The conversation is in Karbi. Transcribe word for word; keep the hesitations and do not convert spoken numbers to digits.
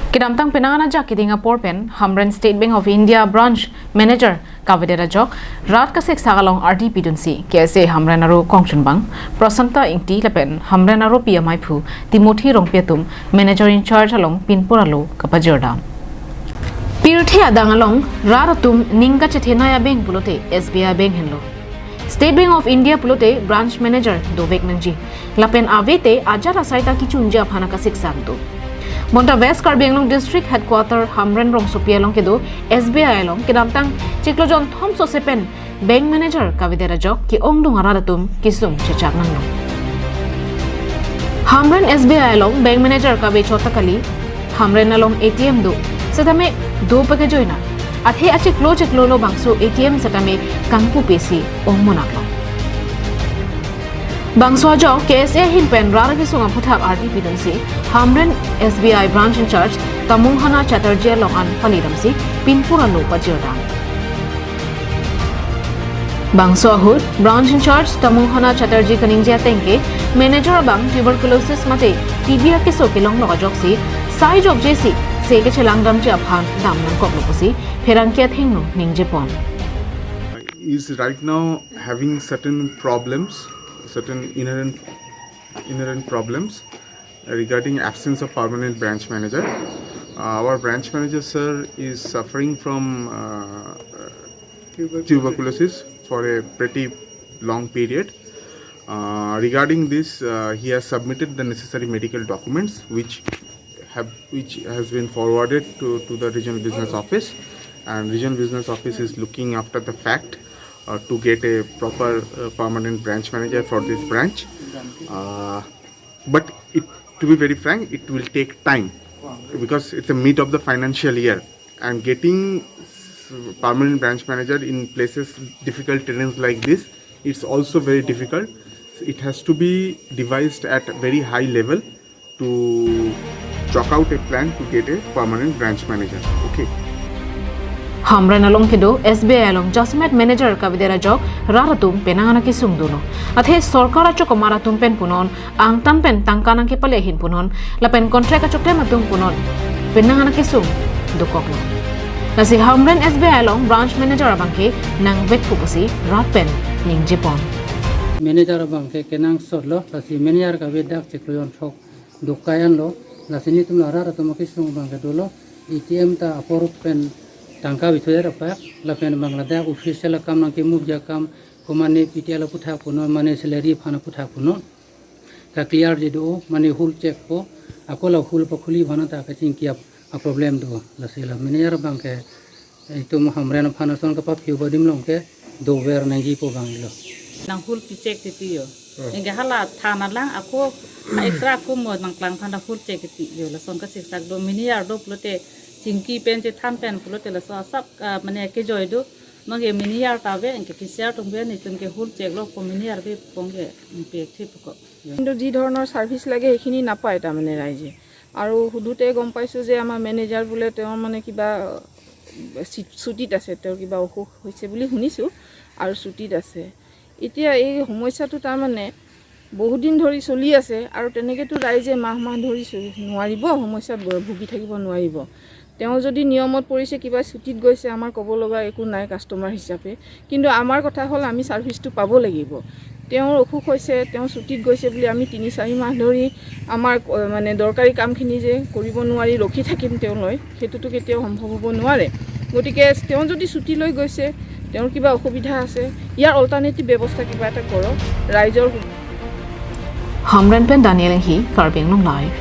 Kedamtang penang anajak keding apor pen Hamren State Bank of India Branch Manager kavedet ajok rat kasiksak along ardi pidunsi K S A Hamren aro kongchunbang Prasanta Ingti lapen Hamren aropi amaiphu Timothy Rongpi atum Manager in charge along pinpur alo kapajirdam. Pirthe adang along rat atum ning kachethenei abeng pulote S B I Bank henlo. State Bank of India pulote branch manager dovek nangji. Lapen ave te ajat asai ta kechunji aphan akasiksak do. Bonta West Karbi Anglong District Headquarter Hamren rongsopi along kedo S B I along kedamtang chiklo jonthom sose pen bank manager kavedet ajok ke-ongdung arat atum kesung chechak nanglo. Hamren S B I along bank manager kave chot ta kali, Hamren along A T M do, setame do pakejoina. Athe achiklo chiklo lo bangso A T M setame kangpu pesi ong monaklo. Bangso ajok K S A ahin pen rat kesung aphuthak ardi pidunsi Hamren S B I branch in charge Tamunghana Chatterjee along an palidamsi pinpur alo pajirdam. Bangso ahut branch in charge Tamunghana Chatterjee kaningje ateng ke manager abang tuberculosis mate T B akeso kelong lok ajoksi sai jokjesi se kechelangdamji aphan dam nangkoklo pusi pherangke athengno ningjepon. Is right now having certain problems, certain inherent inherent problems regarding absence of permanent branch manager. Uh, our branch manager, sir, is suffering from uh, tuberculosis for a pretty long period. Uh, regarding this, uh, he has submitted the necessary medical documents, which have which has been forwarded to, to the regional business office, and regional business office is looking after the fact uh, to get a proper uh, permanent branch manager for this branch. Uh, but it, to be very frank, it will take time because it's the mid of the financial year, and getting s- permanent branch manager in places, difficult terrains like this, it's also very difficult. It has to be devised at a very high level to chalk out a plan to get a permanent branch manager. Okay. Hamren along kedo S B I along jasemet manager kavedet ajok rat atum penang ana kesung dunlo. Athe sorkar achokomar atum pen punon, angtan pen tangka nangkepale ahin punon, lapen contract achoklem atum punon penang ana kesung dokoklo. Lasi Hamren S B I along branch manager abangke nangvekpo pusi rat pen ningjepon. Manager abangke kenangsotlo, lasi manager kave dak chiklo jonthom dokai anlo, lasi nelitum la rat atum akesung abangke dolo, A T M ta apor pen tangka bithudet apak, lapen bang ladak official akam nangkemuji akam, ko mane P T L aphuthak punon, mane salary aphan aphuthak punon. Ka clear je do, mane hul check po, ako la hul pakhuli aphan ta kachingki ap a problem do, lasi la manager abangke itum Hamren aphan ason kapaphiu adim along ke dover nangjipo abang lo. Nang hul pi check titi yo. Nang ke hala thana lang ako, ha extra ako mo nangklang aphan ta hul check titi yo. Lason kasiksak do, manager do pulote chingki pen chethan pen pulote laso asap ah, mane kejoi do. Nang ke manager ta ave, nang ke cashier atum ave, nelitum ke hul check lo ko manager ave pu ke nang pe thip ko. কিন্তু যি ধৰণৰ ছাৰ্ভিচ লাগে সেইখিনি নাপায় তাৰমানে ৰাইজে। আৰু সোধোতে গম পাইছোঁ যে আমাৰ মেনেজাৰ বোলে তেওঁ মানে কিবা চি- ছুটীত আছে, তেওঁৰ কিবা অসুখ হৈছে বুলি শুনিছোঁ আৰু ছুটীত আছে। এতিয়া এই সমস্যাটো তাৰমানে বহুত দিন ধৰি চলি আছে আৰু তেনেকেতো ৰাইজে মাহ মাহ ধৰি চ- নোৱাৰিব, সমস্যাত ব- ভুগি থাকিব নোৱাৰিব। তেওঁ যদি নিয়মত পৰিছে, কিবা ছুটীত গৈছে, আমাৰ ক'ব লগা একো নাই কাষ্টমাৰ হিচাপে। কিন্তু আমাৰ কথা হ'ল আমি ছাৰ্ভিচটো পাব লাগিব। তেওঁৰ অসুখ হৈছে, তেওঁ ছুটীত গৈছে বুলি আমি তিনি চাৰি মাহ ধৰি আমাৰ ক- মানে দৰকাৰী কামখিনি যে কৰিব নোৱাৰি ৰখি থাকিম তেওঁলৈ, সেইটোতো কেতিয়াও সম্ভৱ হ'ব নোৱাৰে। গতিকে তেওঁ যদি ছুটী লৈ গৈছে, তেওঁৰ কিবা অসুবিধা আছে, ইয়াৰ অল্টাৰনেটিভ ব্যৱস্থা কিবা এটা কৰক ৰাইজৰ। Hamren pen Daniel Enghi, Karbi Anglong Live.